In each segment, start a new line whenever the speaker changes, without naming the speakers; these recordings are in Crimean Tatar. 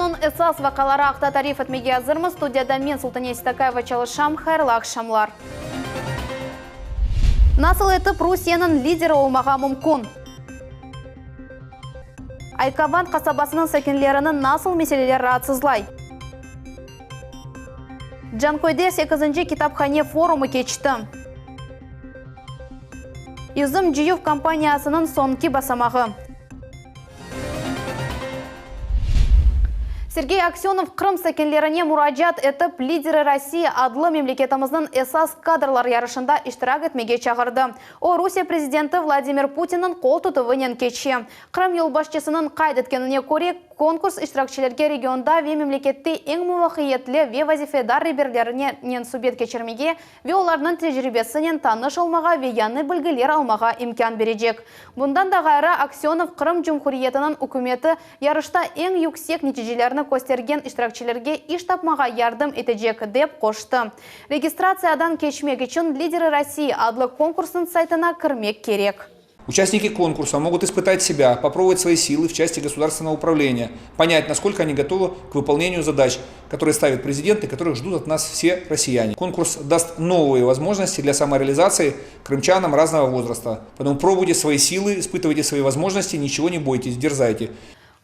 Künniñ esas vaqiaları aqta tarif etmege azırmız. Studiyada men, Sultaniye Seytakayeva, çalışam. Hayırlı aqşamlar. Nasıl etip Rusiyeniñ lideri olmağa mümkün? Aykavan qasabasınıñ sakinlerini nasıl meseleler raatsızlay? Canköyde sekizinci kitaphane forumı keçti. Yüzüm cıyuv kampaniyasınıñ soñki basamağı. Sergey Aksönov Qırım sakinlerine muracaat etip, Lideri Rossii adlı memleketimizniñ esas kadrlar yarışında iştirak etmege çağırdı. O, Rusiye prezidenti Vladimir Putinniñ qol tutuvınen keçe. Qırım yolbaşçısınıñ qayd etkenine köre, konkurs iştirakçilerge regionda ve memlekette eñ muvafaqiyetli ve vazifedar reberlerinen subet keçirmege ve olarnıñ tecribesinen tanış olmağa ve yañı bilgiler almağa imkân berecek. Bundan da ğayrı, Aksönov Qırım Cumhuriyetiniñ ükümeti yarışta eñ yüksek neticelerni köstergen iştirakçilerge iş tapmağa yardım etecek, dep qoştı. Registratsiyadan keçmek içün Lideri Rossii adlı konkursnıñ saytına kirmek kerek.
Участники конкурса могут испытать себя, попробовать свои силы в части государственного управления, понять, насколько они готовы к выполнению задач, которые ставит президент и которых ждут от нас все россияне. Конкурс даст новые возможности для самореализации крымчанам разного возраста. Поэтому пробуйте свои силы, испытывайте свои возможности, ничего не бойтесь, дерзайте.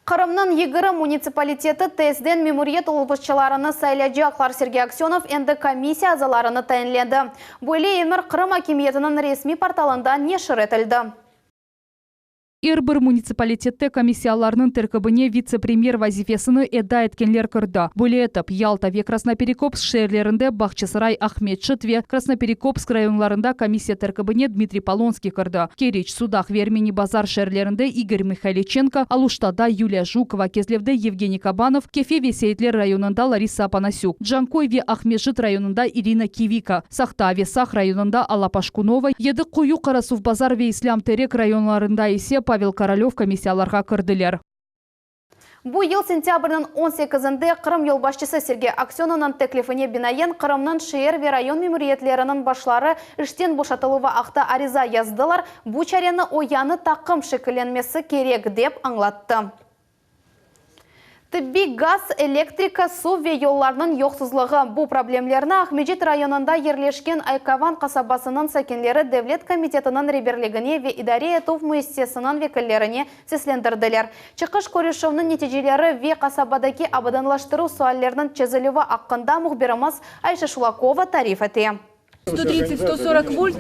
Qırımnıñ 20 munitsipaliteti tezden memuriyet yolbaşçılarını saylâcaqlar. Sergey Aksönov endi komissiya azalarını tayinledi. Böyle emir Qırım akimiyetiniñ resmiy portalında neşir etildi.
Er bir munitsipalitette komissiyalarnıñ terkibine vitse-premyer vazifesini eda etkenler kirdi. Böyle etip, Yalta ve Krasnoperekopsk şeerlerinde Bağçasaray, Aqmescit ve Krasnoperekopsk rayonlarında komissiya terkibine Dmitriy Polonskiy kirdi. Keriç, Sudaq ve Ermeni Bazar şeerlerinde İgor Mihayliçenko, Aluştada Yuliya Jukova, Kezlevde Yevgeniy Kabanov, Kefe ve Seyitler rayonında Larisa Opanasük, Canköy ve Aqmescit rayonında İrina Kiviko, Saqta ve Saq rayonında Alla Paşkunova, Yedi Quyu, Qarasuvbazar ve İslâm Terek rayonlarında ise Pavel Korolev komissiyalarğa kirdiler.
Bu yıl sentâbrniñ on sekizinde Qırım yolbaşçısı Sergey Aksönovnıñ teklifine binaen Qırımnıñ şeer ve rayon memuriyetleriniñ başları işten boşatıluvı aqta ariza yazdılar, bu çareni o yañı taqım şekillenmesi kerek, dep añlattı. Tıbbiy gaz, elektrika, suv ve yollarnıñ yoqsuzlığı, bu problemlerni Aqmescit rayonında yerleşken Aykavan qasabasınıñ sakinleri devlet komitetiniñ reberligine ve idare etüv müessisesiniñ vekillerine seslendirdiler. Çıqış körüşüvniñ neticeleri ve qasabadaki abadanlaştıruv sualleriniñ çezilüvi aqqında mühbirimiz Ayşe Şulakova tarif ete.
130-140 вольт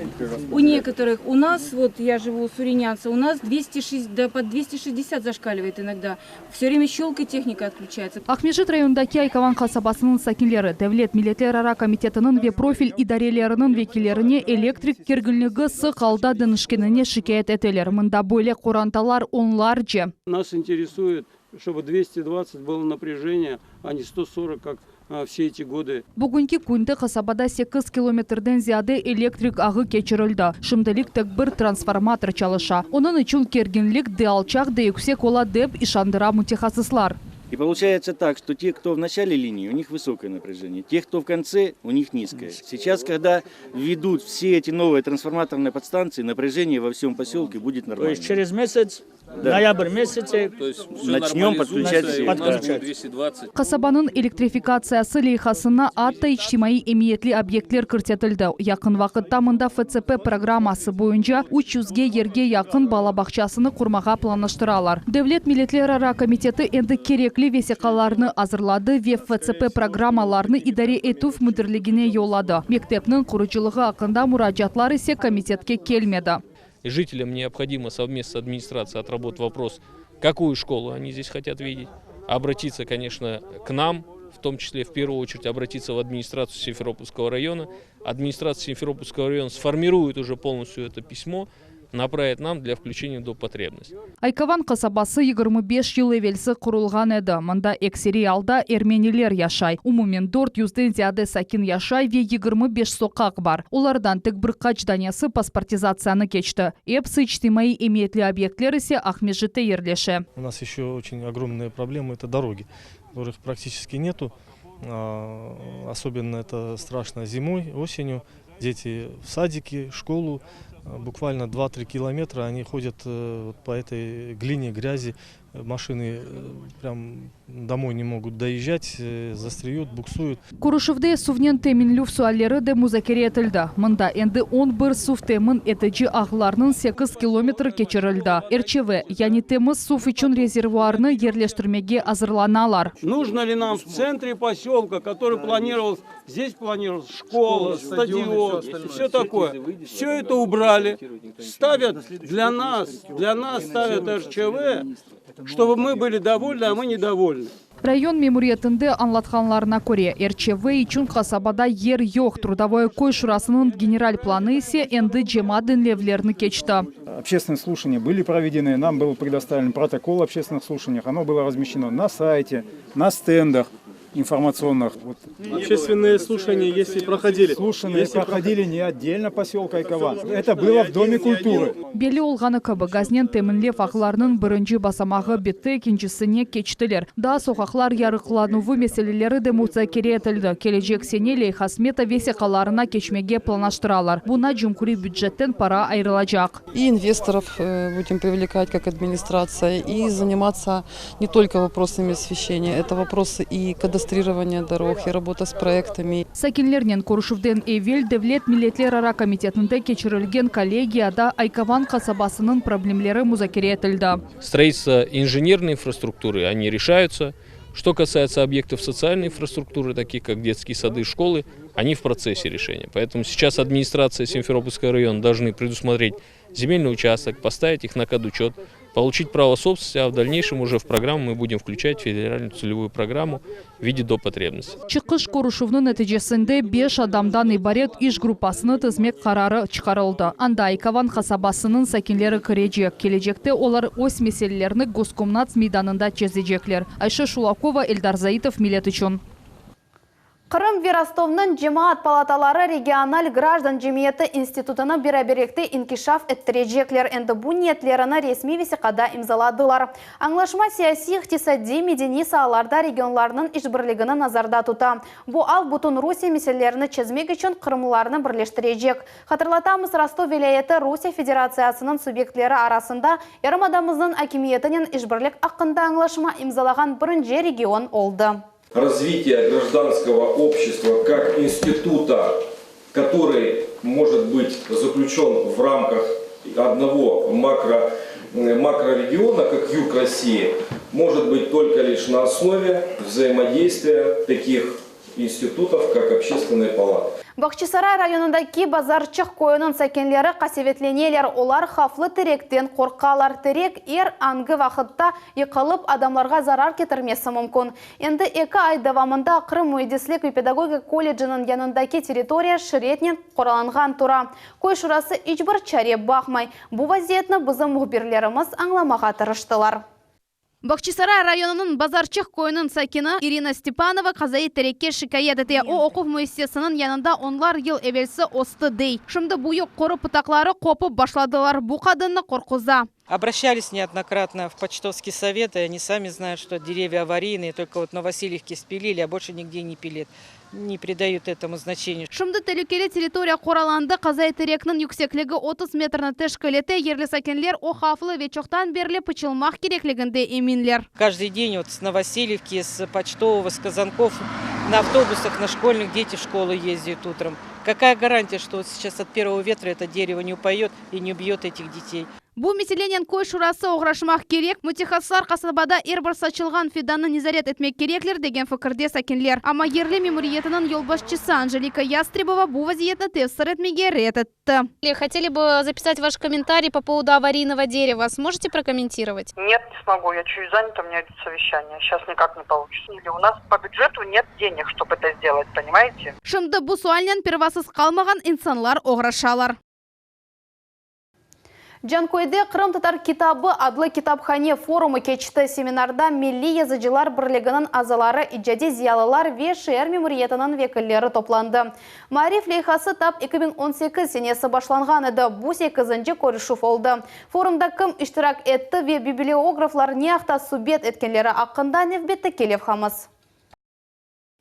у некоторых. У нас, вот я живу у Суринянца, у нас 260, да, под 260 зашкаливает иногда. Все время щелкает, техника отключается.
Aqmescit rayonındaki Aykavan qasabasınıñ sakinleri Devlet milletlerara komitetiniñ ve profil idareleriniñ vekillerine elektrik kerginligi sıq alda deñişkenine şikâyet eteler. Mında böyle qorantalar onlarca.
Нас интересует, чтобы 220 было напряжение, а не 140, как все эти годы.
Bugünki künde qasabada 8 kilometrden ziyade elektrik ağı keçirildi. Şimdilik tek bir transformator çalışa. Onıñ içün kerginlik de alçaq, de yüksek ola, dep işandıra mütehassıslar.
И получается так, что те, кто в начале линии, у них высокое напряжение, те, кто в конце, у них низкое. Сейчас, когда введут все эти новые трансформаторные подстанции, напряжение во всем поселке будет нормальным.
То есть через месяц,
Да.
ноябрь месяце,
То есть всё
Начнем подключать
нормализуется, и у нас
Подключать.
будет 220.
Qasabanıñ elektrifikatsiyası leyhasına atta içtimaiy emiyetli obyektler kirsetildi. Yaqın vaqıtta mında FSP programması boyunca 300-ge yerge yaqın bala bağçasını qurmağa planlaştıralar. Devlet milletlerara komiteti endi kerekli vesiqalarnı azırladı ve FSP programmalarını idare etüv müdirligine yolladı. Mektepniñ qurucılığı aqqında muracaatlar ise komitetke kelmedi.
Жителям необходимо совместно с администрацией отработать вопрос, какую школу они здесь хотят видеть. Обратиться, конечно, к нам, в том числе, в первую очередь, обратиться в администрацию Симферопольского района. Администрация Симферопольского района сформирует уже полностью это письмо, направит нам для включения до потребностей.
Aykavan qasabası 25 yıl evelsi qurulğan edi. Mında ekseriy alda ermeniler yaşay. Umumen 400-den ziyade sakin yaşay ve 25 soqaq bar. Olardan tek bir qaç danesi pasportizatsiyanı keçti. Episi içtimaiy emiyetli obyektler ise Aqmescitte yerleşe.
У нас еще очень огромная проблема – это дороги, которых практически нету. Особенно это страшно зимой, осенью. Дети в садики, школу. Буквально 2-3 километра они ходят вот по этой глине, грязи. Машины прям домой не могут доезжать, застряют, буксуют.
Körüşüvde suvnen teminlev sualleri de muzakere etildi. Mında endi 11 suv temin etici ağlarnıñ 8 kilometri keçirildi. RÇV, yani temiz suv içün rezervuarnı yerleştirmege azırlanalar.
Нужно ли нам в центре поселка, который планировался, здесь планировалась школа, стадион, все такое. Все это убрали, ставят для нас, для нас ставят РЧВ, чтобы мы были довольны, а мы недовольны.
Rayon memuriyetinde añlatqanlarına köre, RÇV içün qasabada yer yoq. Trudovoye köy şurasınıñ general planı ise endi cemaat diñlevlerini keçti.
Общественные слушания были проведены, нам был предоставлен протокол общественных слушаниях, оно было размещено на сайте, на стендах информационных. Вот.
Общественные слушания, если проходили.
Слушания
Если
проходили не отдельно поселка Айкован, это было в Доме культуры.
Belli olğanı kibi, gaznen teminlev ağlarınıñ birinci basamağı bitti, ekincisine keçtiler. Daa soqaqlar yarıqlanuvı meseleleri de muzakere etildi. Kelecek sene leyha smeta vesiqalarına keçmege planlaştıralar. Buña cumhuriy bücetten para ayırılacaq.
И инвесторов э, будем привлекать как администрация, и заниматься не только вопросами освещения, это вопросы и кадастрирования дорог, и работа с проектами.
Sakinlernen körüşüvden evel Devlet milletlerara komitetinde keçirilgen kollegiyada Aykovan qasabasınıñ problemleri muzakere etildi.
Строительство инженерной инфраструктуры, они решаются. Что касается объектов социальной инфраструктуры, таких как детские сады и школы, они в процессе решения. Поэтому сейчас администрация Симферопольского района должны предусмотреть земельный участок, поставить их на кадучет, получить право собственности, а в дальнейшем уже в программу мы будем включать федеральную целевую программу в виде доп. Потребностей.
Çıqış körüşüvniñ neticesinde 5 adamdan ibaret iş gruppasını tizmek qararı çıqarıldı. Anda Aykovan qasabasınıñ sakinleri kirecek. Kelecekte olar öz meselelerini Goskomnats meydanında çezecekler. Ayşe Şulakova, Eldar Zaitov, Millet içün.
Qırım ve Rostovnıñ cemaat palataları regional grajdan cemiyeti institutını beraberlikte inkişaf ettirecekler. Endi bu niyetlerini resmiy vesiqada imzaladılar. Añlaşma siyasiy, iqtisadiy, medeniy saalarda regionlarnıñ işbirligini nazarda tuta. Bu al bütün Rusiye meselelerini çezmek içün qırımlılarnı birleştirecek. Hatırlatamız, Rostov vilâyeti Rusiye Federatsiyasınıñ subyektleri arasında yarımadamıznıñ akimiyetinen işbirlik aqqında añlaşma imzalağan birinci region oldı.
Развитие гражданского общества как института, который может быть заключен в рамках одного макро, макрорегиона, как Юг России, может быть только лишь на основе взаимодействия таких институтов, как общественные палаты.
Bağçasaray rayonındaki Bazarçıq köyüniñ sakinleri qasevetleneler. Olar havflı terekten qorqalar. Terek er angi vaqıtta yıqılıp adamlarğa zarar ketirmesi mümkün. Endi 2 ay devamında Qırım müendislik ve pedagogika kolleciniñ yanındaki territoriya şeritnen qoralanğan tura. Köy şurası iç bir çare baqmay. Bu vaziyetni bizim mühbirlerimiz añlamağa tırıştılar. Bağçasaray rayonınıñ Bazarçıq köyüniñ sakini Irina Stepanova qazaiy terekke şikâyet ete. O oquv müessisesiniñ yanında onlar yıl evelsi östi dey. Şimdi büyük quru pıtaqları qopıp başladılar. Bu qadınnı qorquza.
Обращались неоднократно в Почтовский совет, и они сами знают, что деревья аварийные, только вот на Васильевке спилили, а больше нигде не пилит. Не придают этому значения.
Şimdi telükeli territoriya qoralandı. Qazaiy terekniñ yüksekligi 30 metrni teşkil ete. Yerli sakinler o havflı ve çoqtan berli pıçılmaq kerekliginde eminler.
Каждый день вот с Новоселевки, с Почтового, с Казанков на автобусах, на школьных дети в школу ездят утром. Какая гарантия, что вот сейчас от первого ветра это дерево не упадет и не убьет этих детей?
Bu meselenen köy şurası oğraşmaq kerek. Mütehassıslar qasabada er bir saçılğan fidannı nezaret etmek kerekler degen fikirde sakinler. Amma yerli memuriyetiniñ yolbaşçısı Anжелика Ястребова bu vaziyetni tefsir etmege red etti. Хотели бы записать ваш комментарий по поводу аварийного дерева. Сможете прокомментировать?
Нет, не смогу. Я чуть занята, у меня идут совещания. Сейчас никак не получится. Или у нас по бюджету нет денег, чтобы это сделать, понимаете?
Şimdi bu sualnen pervasız qalmağan insanlar oğraşalar. Canköyde Qırımtatar kitabı adlı kitaphane forumı keçti. Seminarda Milliy yazıcılar birliginiñ azaları, icadiy ziyalılar ve şeer memuriyetiniñ vekilleri toplandı. Maarif leyhası tap 2018 senesi başlanğan edi. Bu 8. körüşüv oldı. Forumda kim iştirak etti ve bibliograflar ne aqta subet etkenleri aqqında nevbetteki levhamız.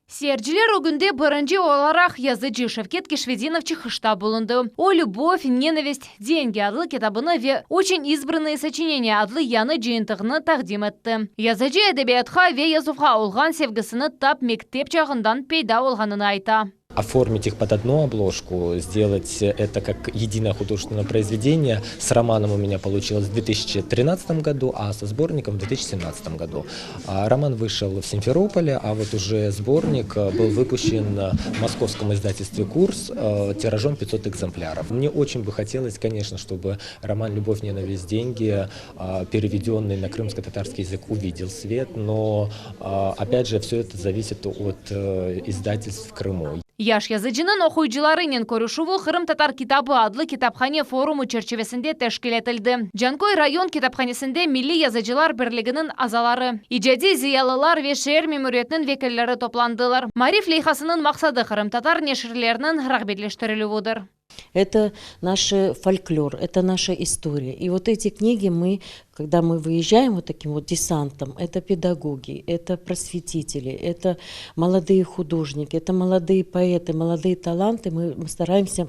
Seyirciler ögünde birinci olaraq yazıcı Şevket Keşvedinov çıqışta bulundı. O, Lübov, nenavist, dengi adlı kitabını ve Oçen izbrannıye soçineniya adlı yañı cıyıntığını taqdim etti. Yazıcı edebiyatqa ve yazuvğa olğan sevgisini tap mektep çağından peyda olğanını ayta.
Оформить их под одну обложку, сделать это как единое художественное произведение. С романом у меня получилось в 2013 году, а со сборником в 2017 году. Роман вышел в Симферополе, а вот уже сборник был выпущен в московском издательстве «Курс» тиражом 500 экземпляров. Мне очень бы хотелось, конечно, чтобы роман «Любовь, ненависть, деньги», переведенный на крымско-татарский язык, увидел свет, но, опять же, все это зависит от издательств в Крыму.
Yaş yazıcınıñ oquyıcılarınen körüşüvi Qırımtatar kitabı adlı kitaphane forumı çerçivesinde teşkil etildi. Canköy rayon kitaphanesinde Milliy yazıcılar birliginiñ azaları, icadiy ziyalılar ve şeer memuriyetiniñ vekilleri toplandılar. Maarif leyhasınıñ maqsadı qırımtatar neşirleriniñ rağbetleştirilüvidir.
Это наш фольклор, это наша история. И вот эти книги мы, когда мы выезжаем вот таким вот десантом, это педагоги, это просветители, это молодые художники, это молодые поэты, молодые таланты, мы стараемся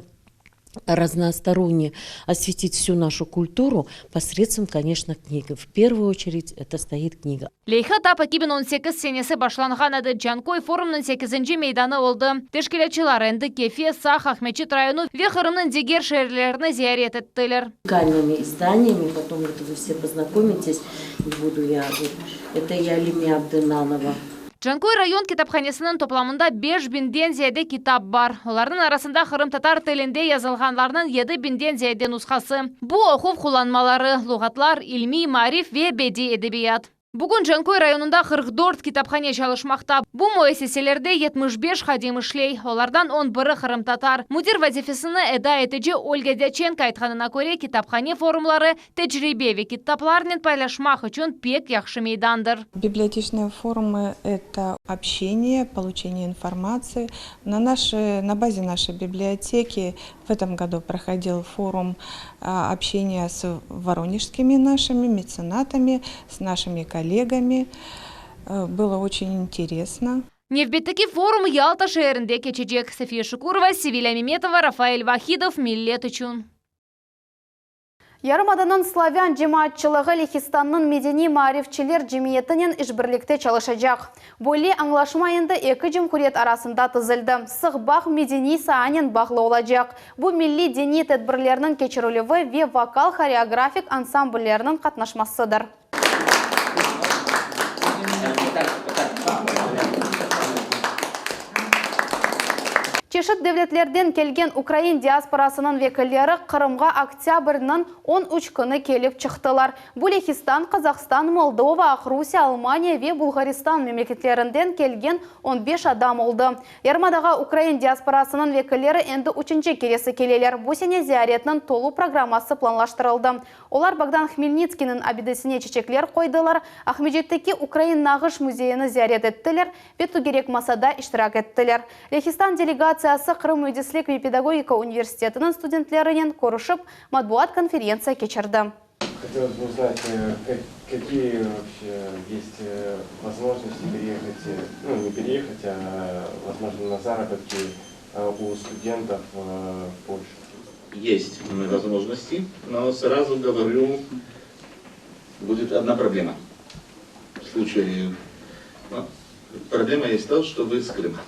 разносторонне осветить всю нашу культуру посредством, конечно, книги. В первую очередь это стоит книга.
Leyha tap 2018 senesi başlanğan edi. Canköy forumnıñ sekizinci meydanı oldı. Teşkilâtçılar endi Kefe, Saq, Aqmescit rayonı ve Qırımnıñ diger şeerlerini ziyaret ettiler.
Уникальными изданиями, потом вот вы все познакомитесь, не буду я, вот, это и Алиме Абдынанова.
Canköy rayon kitaphanesiniñ toplamında 5000-den ziyade kitap bar. Olarnıñ arasında qırımtatar tilinde yazılğanlarnıñ 7000-den ziyade nushası. Bu oquv qullanmaları, luğatlar, ilmiy, maarif ve bediy edebiyat. Bugün Canköy rayonında 44 kitaphane çalışmaqta. Bu müessiselerde 75 hadim işley. Olardan 11-i qırımtatar. Müdir vazifesini eda etici Olga Dyaçenko aytqanına köre, kitaphane forumları tecribe ve kitaplarnen paylaşmaq içün pek yahşı meydandır.
Библиотечные форумы – это общение, получение информации. На, нашей, на базе нашей библиотеки в этом году проходил форум общения с воронежскими нашими меценатами, с нашими коллегами. Э, было очень интересно.
Nevbetteki forum Yalta şeerinde keçecek. София Шукурова, Севиля Меметова, Рафаэль Вахидов, Millet içün.
Yarımadanıñ slavyan cemaatçılığı Lehistannıñ medeniy maarifçiler cemiyetinen işbirlikte çalışacaq. Böyle añlaşma endi eki cumhuriyet arasında tizildi. Sıq bağ medeniy saanen bağlı olacaq. Bu milliy diniy tedbirlerniñ keçirilüvi ve vokal-horeografik ansambllerniñ qatnaşmasıdır. Çeşit devletlerden kelgen ukrain diasporasınıñ vekilleri Qırımğa oktâbrniñ 13 künü kelip çıqtılar. Bu Lehistan, Qazahstan, Moldova, Aqrusiye, Almaniya ve Bulğaristan memleketlerinden kelgen 15 adam oldı. Yarımadağa ukrain diasporasınıñ vekilleri endi üçünci keresi keleler. Bu sene ziyaretniñ tolu programması planlaştırıldı. Olar Bogdan Hmelnitskiyniñ abidesine çeçekler qoydılar, Aqmescitteki Ukrain nağış müzeyini ziyaret ettiler ve tögerek masada iştirak ettiler. Lehistan delegatsiyası Qırım müendislik ve pedagogika universitetiniñ studentlerinen körüşip, matbuat konferentsiya keçirdi.
Хотелось бы узнать, какие вообще есть возможности переехать, ну не переехать, а возможно на заработки у студентов в Польшу.
Есть возможности, но сразу говорю, будет одна проблема. В случае, ну, проблема есть то, что вы с Крыма.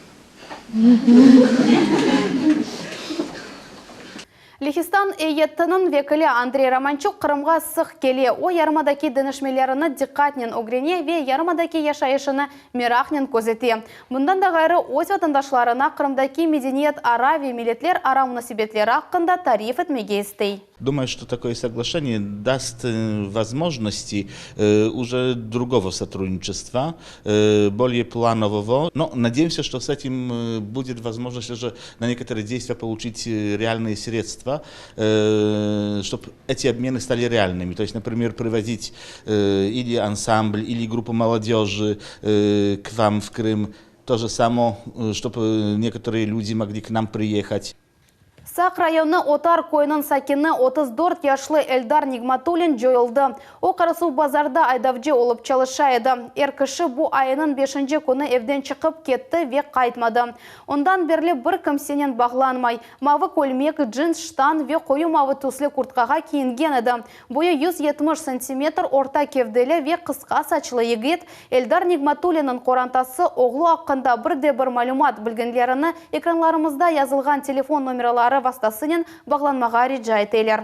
Lehistan eyyetiniñ vekili Andrey Romançuk Qırımğa sıq kele. O, yarımadaki deñişmelerni diqqatnen ögrene ve yarımadaki yaşayışını meraqnen közete. Bundan da ğayrı, öz vatandaşlarına Qırımdaki medeniyetara ve milletlerara munasebetleri aqqında tarif etmege istey.
Думаю, что такое соглашение даст возможности уже другого сотрудничества, более планового. Но надеемся, что с этим будет возможность уже на некоторые действия получить реальные средства, чтобы эти обмены стали реальными. То есть, например, привозить или ансамбль, или группу молодежи к вам в Крым. То же самое, чтобы некоторые люди могли к нам приехать.
Saq rayonı Otar köyüniñ sakini 34 yaşlı Eldar Nigmatulin coyuldı. O, Qarasuvbazarda aydavcı olıp çalışa edi. Er kişi bu ayınıñ beşinci künü evden çıqıp ketti ve qaytmadı. Ondan berli bir kimsenen bağlanmay. Mavı kölmek, cins ştan ve qoyu mavı tüslü kurtkağa kiyingen edi. Boyu 170 santimetr, orta kevdeli ve qısqa saçlı yigit Eldar Nigmatulinniñ qorantası oğlu aqqında bir de bir malümat bilgenlerini ekranlarımızda yazılğan telefon nomeraları vastasınen bağlanmağa rica eteler.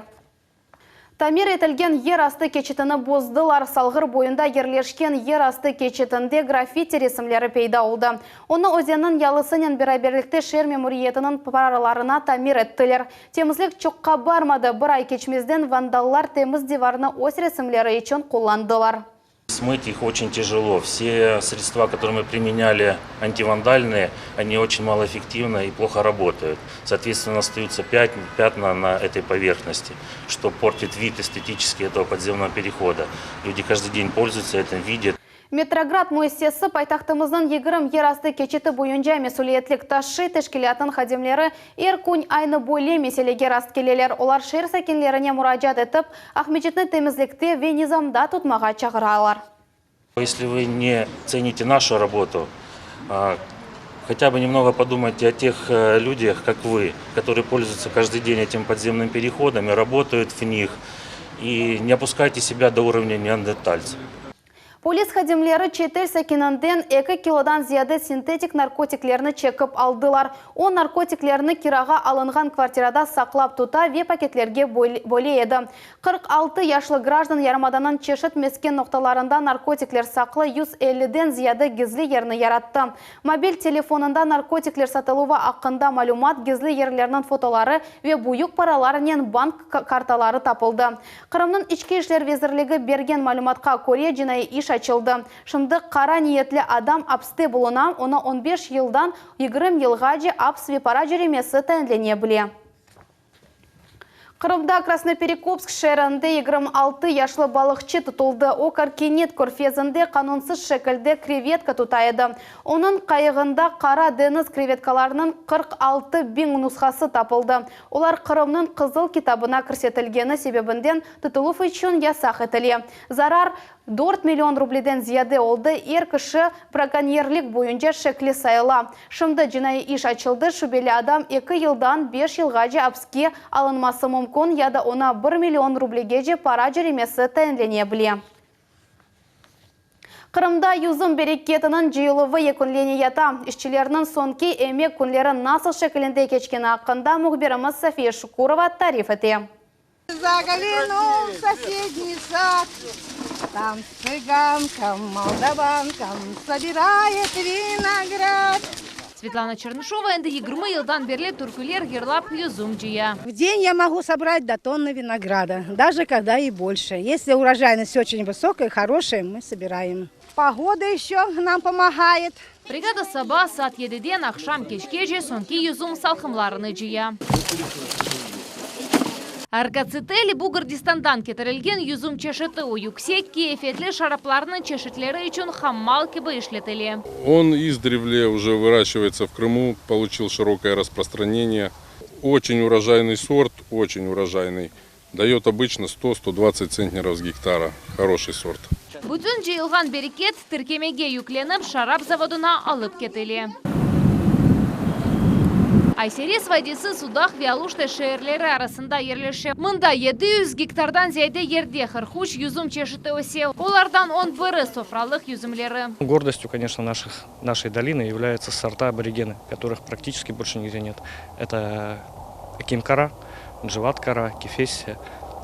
Tamir etilgen yer astı keçitini bozdılar. Salğır boyunda yerleşken yer astı keçitinde graffiti resimleri peyda oldı. Onı özenniñ yalısınen beraberlikte şeer memuriyetiniñ paralarına tamir ettiler. Temizlik çoqqa barmadı, bir ay keçmezden vandallar temiz divarnı öz resimleri içün qullandılar.
Смыть их очень тяжело. Все средства, которые мы применяли, антивандальные, они очень малоэффективны и плохо работают. Соответственно, остаются пятна на этой поверхности, что портит вид эстетический этого подземного перехода. Люди каждый день пользуются этим, видят.
Metrograd müessisesi paytahtımıznıñ 20 yerastı keçiti boyunca mesüliyetlik taşıy teşkilâtınıñ hadimleri er kün aynı böyle meselege rastkeleler. Olar şeer sakinlerine muracaat etip, Aqmescitni temizlikte ve nizamda tutmağa çağıralar.
Если вы не цените нашу работу, хотя бы немного подумайте о тех э, людях, как вы, которые пользуются каждый день этим подземным переходом и работают в них. И не опускайте себя до уровня неандертальцев.
Polis hadimleri çetel sakininden 2 kilodan ziyade sintetik narkotiklerni çekip aldılar. O narkotiklerni kirağa alınğan kvartirada saqlap tuta ve paketlerge böle edi. 46 yaşlı grajdan yarımadanıñ çeşit mesken noqtalarında narkotikler saqlı 150-den ziyade gizli yerni yarattı. Mobil telefonında narkotikler satıluvı aqqında malümat, gizli yerlerniñ fotoları ve büyük paralarnen bank kartaları tapıldı. Qırımnıñ İçki işler vezirligi bergen malümatqa köre cinaiy iş açıldı. Şimdi qara niyetli adam apste buluna, oña 15 yıldan 20 yılğace aps ve para cöremesi tayinlene bile. Qırımda Krasnoperekopsk şeerinde 26 yaşlı balıqçı tutuldı. O, Karkinit körfezinde qanunsız şekilde krevetka tuta edi. Onıñ qayığında Qara deñiz krevetkalarınıñ 46 biñ nushası tapıldı. Olar Qırımnıñ Qızıl kitabına kirsetilgeni sebebinden tutuluv içün yasaq etile. Zarar 4 million rubleden ziyade oldı, er kişi brakonyerlik boyunca şekli sayıla. Şimdi cinaiy iş açıldı, şübeli adam 2 yıldan 5 yılğace apske alınması mümkün ya da oña 1 million rublegece para cöremesi tayinlene bile. Qırımda yüzüm bereketiniñ cıyıluvı yekünleneyata. İşçilerniñ soñki emek künleri nasıl şekilinde keçkeni aqqında mühbirimiz Safiye Şukurova tarif ete.
Заглянул в соседний сад, там цыганка, молдаванка собирает виноград.
Svetlana Çernışova endi 20 yıldan berli türküler yırlap yüzüm cıya.
В день я могу собрать до тонны винограда, даже когда и больше. Если урожайность очень высокая, хорошая, мы собираем. Погода еще нам помогает.
Brigada saba saat 7-den aqşam keçkece soñki yüzüm salqımlarını cıya. Rkatsiteli bu Gürcistandan ketirilgen yüzüm çeşiti o yüksek keyfiyetli şaraplarnıñ çeşitleri içün hammal kibi işletile.
Он издревле уже выращивается в Крыму, получил широкое распространение. Очень урожайный сорт, очень урожайный. Дает обычно 100-120 центнеров с гектара. Хороший сорт.
Bütün cıyılğan bereket tirkemege yüklenip şarap zavodına alıp ketile. Ay-Serez vadiysi Sudaq ve Aluşta şeerleri arasında yerleşe. Mında 700 gektardan ziyade yerde 43 yüzüm çeşiti öse. Olardan 11-i sofralıq yüzümleri.
Гордостью, конечно, наших, нашей долины являются сорта аборигены, которых практически больше нигде нет. Это Кимкара, Джеваткара, Кефеси,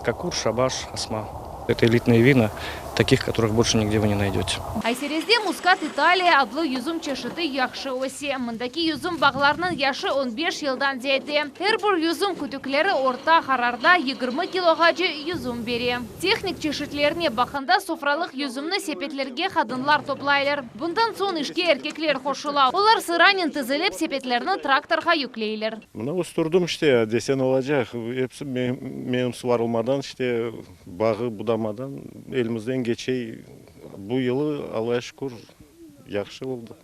Кокур, Шабаш, Осма. Это элитные вина, таких, которых больше нигде вы не найдете.
Ay-Serezde Muskat İtaliya adlı yüzüm çeşiti yahşı öse. Mındaki yüzüm bağlarınıñ yaşı 15 yıldan ziyade. Er bir yüzüm kütükleri orta qararda 20 kiloğace yüzüm bere. Tehnik çeşitlerine baqqanda sofralıq yüzümni sepetlerge qadınlar toplaylar. Bundan soñ işke erkekler qoşula. Olar sıranen tizilip sepetlerni traktorğa yükleyler.
Mına östürdim işte, deseñ olacaq. Episi menim suvarılmadan işte bağı budamadan elimizden keçe. Bu yılı, Allağa şükür, yahşı oldı.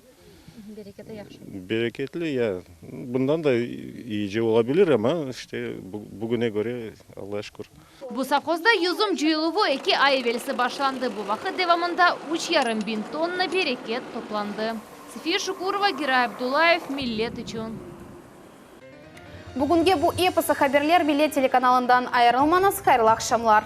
Bereketi yahşı.
Bereketli, ya. Bundan da iyice olabilir, amma işte bugüne köre, Allağa şükür.
Bu sovhozda yüzüm cıyıluvı eki ay evelsi başlandı. Bu vaqıt devamında üç yarım biñ tonna bereket toplandı. Safiye Şukurova, Giray Abdullayev, Millet içün.
Bugünge bu episi haberler, Millet telekanalından ayırılmañız, hayırlı aqşamlar.